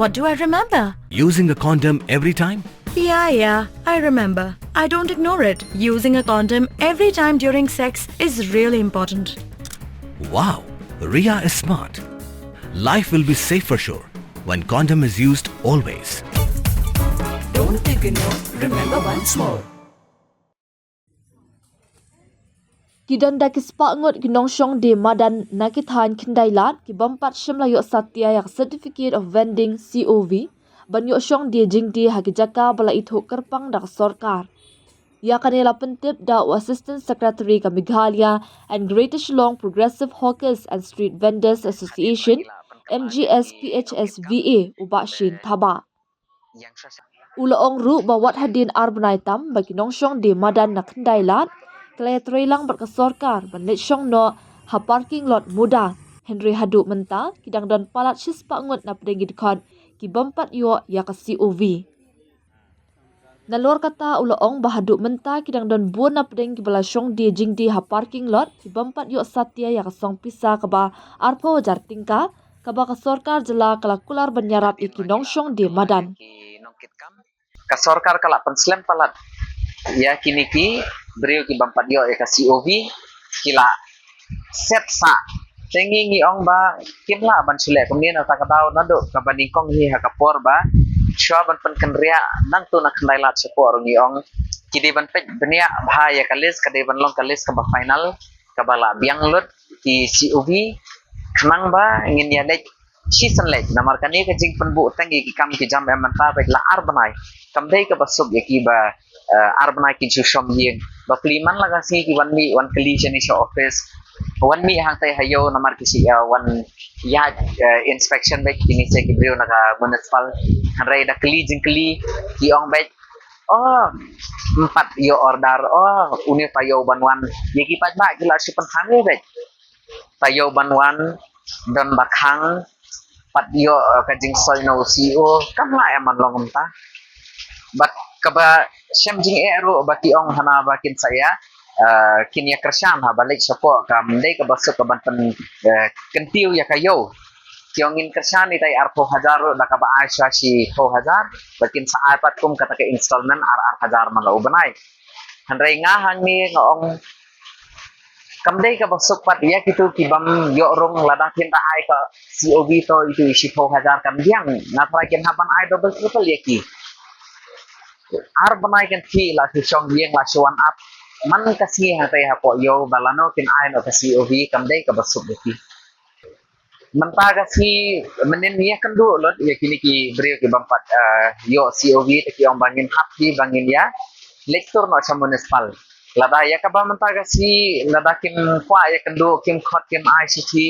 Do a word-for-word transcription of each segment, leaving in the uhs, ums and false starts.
What do I remember? Using a condom every time? Yeah, yeah, I remember. I don't ignore it. Using a condom every time during sex is really important. Wow, Ria is smart. Life will be safe for sure when condom is used always. Don't ignore, remember once more. Ki don da ki spah ngut ki nongshong die madan na ki thaiñ Khyndailad ki bym pat shym la ïoh satia ïa ka Certificate of Vending, C O V, ban ïoh shong die jingdie ha ki jaka ba la ithuh kyrpang da ka sorkar. Ïa kane la pyntip da u Assistant Secretary ka Meghalaya and Greater Shillong Progressive Hawkers and Street Vendors Association, M G S P H S V A, u Bah Shane Thabah. U la ong ruh ba wat hadien ar bnai tam ba ki nongshong die madan na Khyndailad ki la ïatreilang bad ka sorkar ban leit shong noh ha parking lot muda, hynrei haduh mynta ki dang don palat shispah ngut na pdeng ki dkhot ki bym pat ïoh ïa ka C O V. Nalor kata u la ong ba haduh mynta ki dang don bun na pdeng kiba la shong die jingdie ha parking lot ki bym pat ïoh satia ïa ka song pisa kaba arphew hajar tyngka, kaba ka sorkar jylla ka la kular ban ïarap ïa ki nongshong die madan. Ka sorkar ka la pynslem palat ïa kine ki briew ki bym pat ïoh ïa ka C O V, ki la set sah. Te ngi ngi ong ba kim lah ban shu leh kumne na kata ka daw, naduh kaba nyngkong hi ha ka por ba shuwa ban pynkynriah nangtu na Khyndailad shapoh ruh ngi ong ki dei ban peit bniah bha ïa ka list, ka dei ban long ka list kaba final, kaba la biang lut ki C O V, khnang ba ngin ïa leit shisien leit. Namar kane ka jingpynbuh teng ïa ki kam ki jam em mynta beit la ar bnai. Kam dei kaba suk ïa ki ba, eh, ar bnai kin shu shong ïing. Ba plie man la ka sngi ki wan mih, wan kylli shane sha office, wan mih hangtai ha ïew namar ki shu ïa wan ïaid, eh, inspection beit kine sha ki briew na ka municipal. Hynrei da kylli jingkylli ki ong beit, oh, ym pat ïoh order, oh, une pa ïoh ban wan. Ïa ki paidbah ki la shu pynthame beit. Pa ïoh ban wan, don ba khang, pat ïoh, eh, ka jingsoi na u C E O, kam lah em ban long kumta. Bad kaba shem jingeh ruh ba ki ong hana ba kin sa ïa, eh, kin ïa kyrshan haba leit shapoh, kam dei kaba suk ka ban pyn, eh, kyntiew ïa ka ïew. Ki ong ngin kyrshan itai arphew hajar ruh da kaba ai sha shiphew hajar, ba kin sa ai pat kum kata ka installment ar ar hajar man la u bnai. Hynrei nga hangne nga ong kam dei kaba suk pat ïa kitu ki bym ïoh rung, lada kin da ai ka C O V to itu i shiphew hajar kan biang, nga trai kin hap ban ai double triple ïa ki. Ar bnai kan phi la shu shong ïing la shu wan ap man ka sngi hangtai hapoh ïew ba lano kin ai noh ka C O V, kam dei kaba suk ïa ki. Mynta ka sngi mynnin ïa kynduh lut ïa kine ki briew ki bym pat, eh, ïoh C O V, te ki ong ba ngin hap hi ba ngin ïa leit tur noh sha municipal. Lada ïa kaba mynta ka sngi lada kim kwah ïa kynduh, kim khot, kim ai shithi,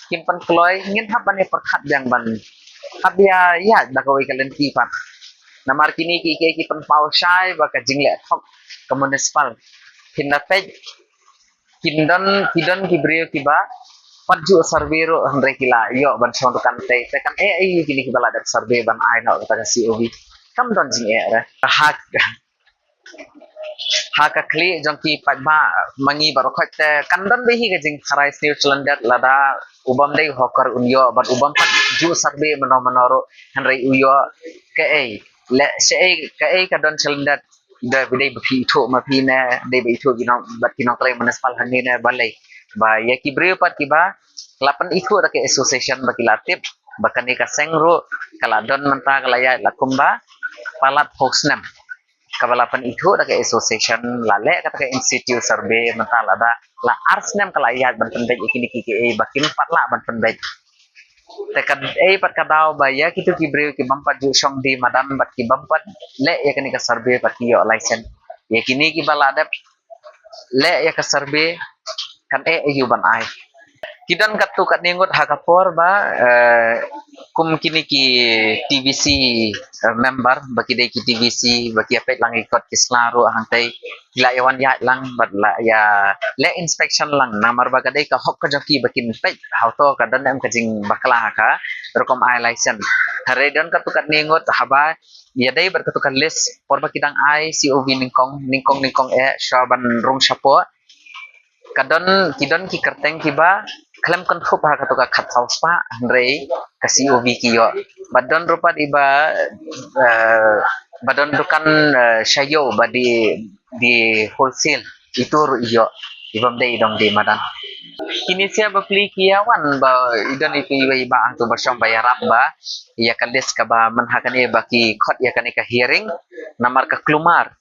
kim pynkloi, ngin hap ban ïa pyrkhat biang ban hap ïa ïaid da kawei ka lynti pat. Namar kine ki, ki, ki pynpaw shai ba ka jingleh thok ka municipal. Phin da peit, kin don, ki don ki briew kiba pat ju survey ruh hynrei ki la ïoh ban shong dukan tei. Te kan eh ei kine kiba la dep survey ban ai noh kata ka C O V. Kam don jingeh re. Ha, ha ka khlieh jong ki paidbah ma ngi baroh khoit te kan don beit hi ka jingtharai sniew shlyndet lada u bym dei hawker un ïoh bad u bym pat ju survey mano mano ruh hynrei u ïoh. Kaei, leh shaei, kaei ka don shlyndet? Da ba dei ba phi ithuh ma phi ne, dei ba ithuh ki nong, bad ki nongtrei municipal hangne ne balei? Ba ïa ki briew pat kiba la pynithuh da ka association ba ki la tip ba kane ka seng ruh ka la don mynta ka la ïaid la kumba palat phew snem. Kaba la pynithuh da ka association, la leh kata ka in situ survey mynta lada la ar snem ka la ïaid ban pynbeit ïa kine ki, kiei ba kim pat lah ban pynbeit. Te kaei pat ka daw ba ïa kitu ki briew ki bym pat ju shong die madan bad ki bym pat leh ïa kane ka survey bad ki ïoh license. Ïa kine kiba la dep leh ïa ka survey kan eh aïu ban ai. Ki don katto katne ngut ha ka por ba, eh, kum kine ki T V C, eh, member ba ki dei ki T V C ba ki ïa peit lang ïa ki kot ki sla ruh hangtei. Ki la ïa wan ïaid lang bad la ïa leh inspection lang namar ba ka dei ka hok ka jong ki ba kin peit hato ka don em ka jingbakla ha ka rukom ai license. Hynrei don katto katne ngut haba ïadei bad katto ka list por ba ki dang ai C O V nyngkong nyngkong nyngkong eh shuwa ban rung shapoh. Ka don, ki don ki kyrteng kiba khlem kynthup ha kato ka khatsaw spah, hynrei ka C O V ki ïoh. Bad don ruh pat iba, eh, ba don dukan, eh, sha ïew ba dei, dei wholesale, ito ruh ïoh, ibym dei i dong dei madan. Kine sia bapli ki ïa wan ba i don ito iba, iba hangto ba shong ba ïarap ba ïa ka list kaba mynta kane ba ki khot ïa kane ka hearing, namar ka kulmar.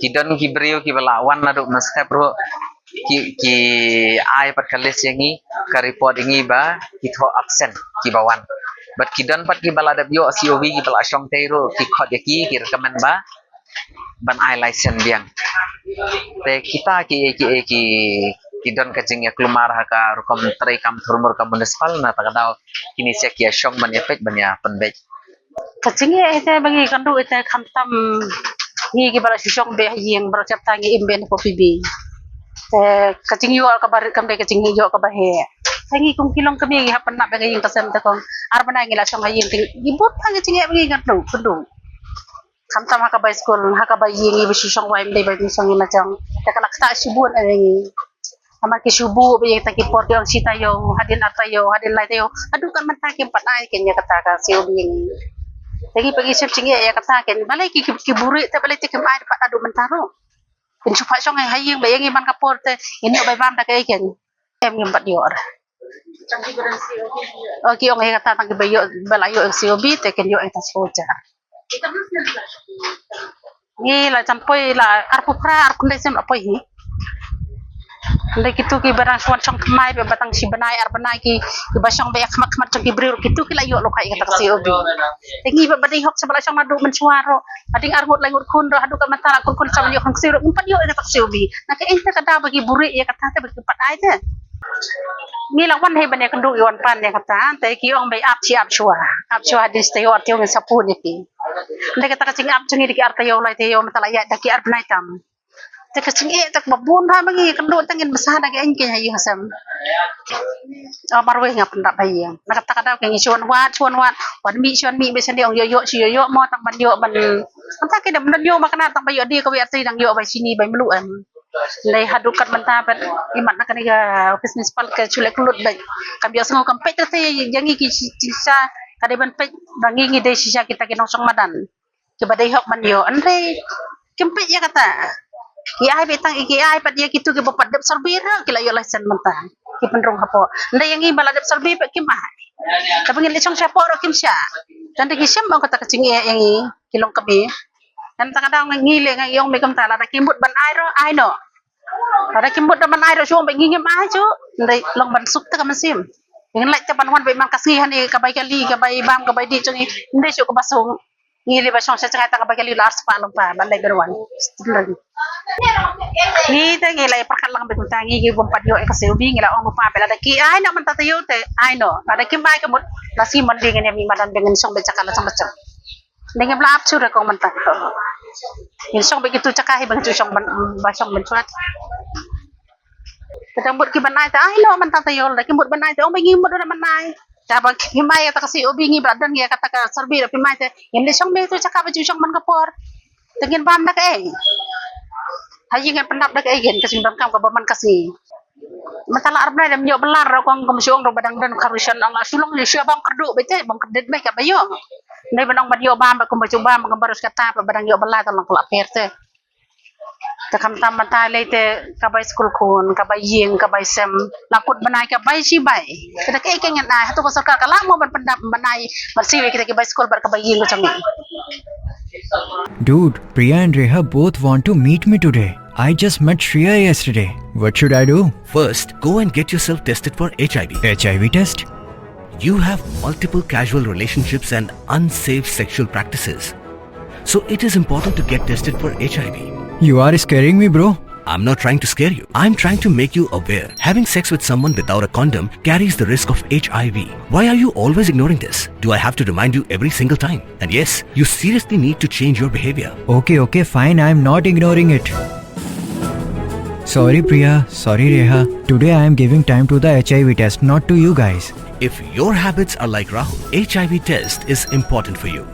Ki don ki briew kiba la wan naduh mynstep ruh, ki, ki ai pat ka list ïa ngi, ka report ïa ngi ba ki thoh absent kiba wan. Bad ki don pat kiba la dep ïoh C O V kiba la shong tei ruh, ki khot ïa ki, ki recommend ba ban ai license biang. Te kita ki, ki, ki, ki don ka jingïakulmar ha ka rukom trei kam thurmur ka municipal, na kata ka daw kine sia ki ïa shong ban ïa peit ban ïa pynbeit. Ka jingeh ite ba ngi kynduh ite khamtam ngi kiba la shu shong beit ha ïing, baroh chapter ngi im beit hapoh P B. Te ka jingïoh kaba rit kam dei ka jingïoh kaba heh. Te ngi kum ki longkmie ngi hap pyndap beit ha ïing ka sem te kong ar bnai ngi la shong ha ïing te ngi bud tang ka jingeh ba ngi kynduh, kynduh. Khamtam ha kaba skul, ha kaba ïing ngi ba shu shong wai, ym dei ba ngi shong ïing la jong. Te ka la ktah shibun ïa ngi. Namar ki shu buh beit ïa kita ki por, ki ong shi taïew, hadien ar taïew, hadien lai taïew. Haduh kat mynta kim pat ai ken ïa kata ka C O V ïa ngi. Te ngi pat ngi shem jingeh ïa kata ken. Balei ki, ki, ki buhrieh te balei te kim ai pat haduh mynta ruh. Kin shu pat shong ha ïing beit ïa ngi man ka por te ngin ïoh bai bam da kaei ken. Em, ngim pat ïoh. Oh, ki ong ïa kata tang kiba ïoh, ba la ïoh C O V te kin ïoh ïa ka shuja. Ngi la jan poi la arphew phra, arphew khyndai snem la poi hi. Hynrei kitu kiba dang shu wan shong thymmai beit ba tang shi bnai ar bnai ki, kiba shong beit ha khmat khmat jong ki briew, kitu ki la ïoh lypa ïa kata ka C O V. Te ngi ba, ba dei hok sha ba la shong naduh mynshuwa ruh, hadien ar ngut lai ngut khun ruh, haduh kat mynta la khun khun sha ban ïoh khun ksiew ruh, ngim pat ïoh ïa kata ka C O V. Na kaei te ka daw ba ki buhrieh ïa kata te ba ki pat ai te. Ngi la wan hi ban ïakynduh, ïa wan pan ïa kata, te ki ong ba ap shi ap shuwa. Ap shuwa hadien shi taïew ar taïew ngin sa phone ïa ki. Hynrei kata ka jingap jong ngi da ki ar taïew lai taïew mynta la ïaid da ki ar bnai tam. Te ka jingeh te kaba bun bha ba ngi kynduh te ngin bsa da ki aiñ ki ha ïing ha sem. Ah, marwei nga pyndap ha ïing. Na kata ka daw ki ngi shu wan wad, shu wan wad. Wan mih, shu wan mih beit shane, ong ïoh ïoh, shu ïoh ïoh mo tang ban ïoh ban. Mynta ki dang ym don ïoh ma kane tang ba ïoh dei kawei ar taïew dang ïoh bai shini bai mluh em. Hynrei haduh kat mynta pat imat na kane ka office municipal ka shu leh kyllut beit. Kam ïohsngew, kam peit te ïa ngi ki shi-, shisha, ka dei ban peit ba ngi ngi dei shisha kita ki nongshong madan. Kiba dei hok ban ïoh, hynrei kim peit ïa kata. Ki ai beit tang, ki ai pat ïa kitu kiba pat dep survey ruh ki la ïoh license mynta. Ki pynrung hapoh. Hynrei ïa ngi ba la dep survey pat kim ai. Te ba ngin leit shong shapoh ruh kim shah. Tang da ki shem ong kata ka jingeh ïa ngi ki longkmie. Te mynta ka daw ngi leh, nga ong beit kumta, lada ki mut ban ai ruh ai noh. Lada ki mut ban ai ruh shu ong beit ngi ngim ai shuh. Hynrei long ban suk te ka mynsiem. Ngin leit te ban wan beit man ka sngi hangne ka bai kali, ka bai bam, ka bai dih jong ngi. Ym dei shuh kaba suk. Ngi leit ba shong sha jngai tang ka bai kali la ar spah lyngba ban leit ban wan. Ngi te ngi la ïa pyrkhat lang beit kumta, ngi ki bym pat ïoh ïa ka C O V, ngi la ong lypa beit lada ki ai noh mynta taïew te ai noh. Lada kim ai ka mut, la sngi Monday ngin ïa mih madan beit, ngin shong beit jaka la jong la jong. Te ngim lah ap shuh re kong mynta. Ngin shong beit kitu jaka hi ba ngin shu shong ban, ba shong ban shuwa. Te da mut ki ban ai te ai noh mynta taïew, da ki mut ban ai te ong beit ngi mut ban ai. Te ba kim ai ïa kata ka C O V, ngi ba don ïa kata ka survey ruh kim ai te ngin leit shong beit tu jaka ba ju shong man ka por. Te ngin bam da kaei? Ha ïing ngin pyndap da kaei, ngin ka jingdonkam kaba man ka sngi. Mynta la ar bnai da ym ïoh bylla ruh kong, kum shu ong ruh ba dang don ka ruh shen ong la shu long shu bam kyrduh beit te, bam kyrduh beit kaba ïoh. Hynrei ba ong ban ïoh bam ba kum ba ju bam ba kum ba ruh kata ba dang ïoh bylla te long ka la pher te. Te khamtam mynta lei te ka bai skul khun, ka bai ïing, ka bai sem, la kut bnai ka bai shi bai. Te da kaei ka ngin ai, hato ka sorkar ka lah mo ban pyndap ban ai, ban siew ïa kita ki bai skul bad ka bai ïing ka jong ngi. Dude, Priya and Reha both want to meet me today. I just met Shreya yesterday. What should I do? First, go and get yourself tested for H I V. H I V test? You have multiple casual relationships and unsafe sexual practices. So it is important to get tested for H I V. You are scaring me, bro. I'm not trying to scare you. I'm trying to make you aware. Having sex with someone without a condom carries the risk of H I V. Why are you always ignoring this? Do I have to remind you every single time? And yes, you seriously need to change your behavior. Okay, okay, fine. I'm not ignoring it. Sorry, Priya. Sorry, Reha. Today I am giving time to the H I V test, not to you guys. If your habits are like Rahul, H I V test is important for you.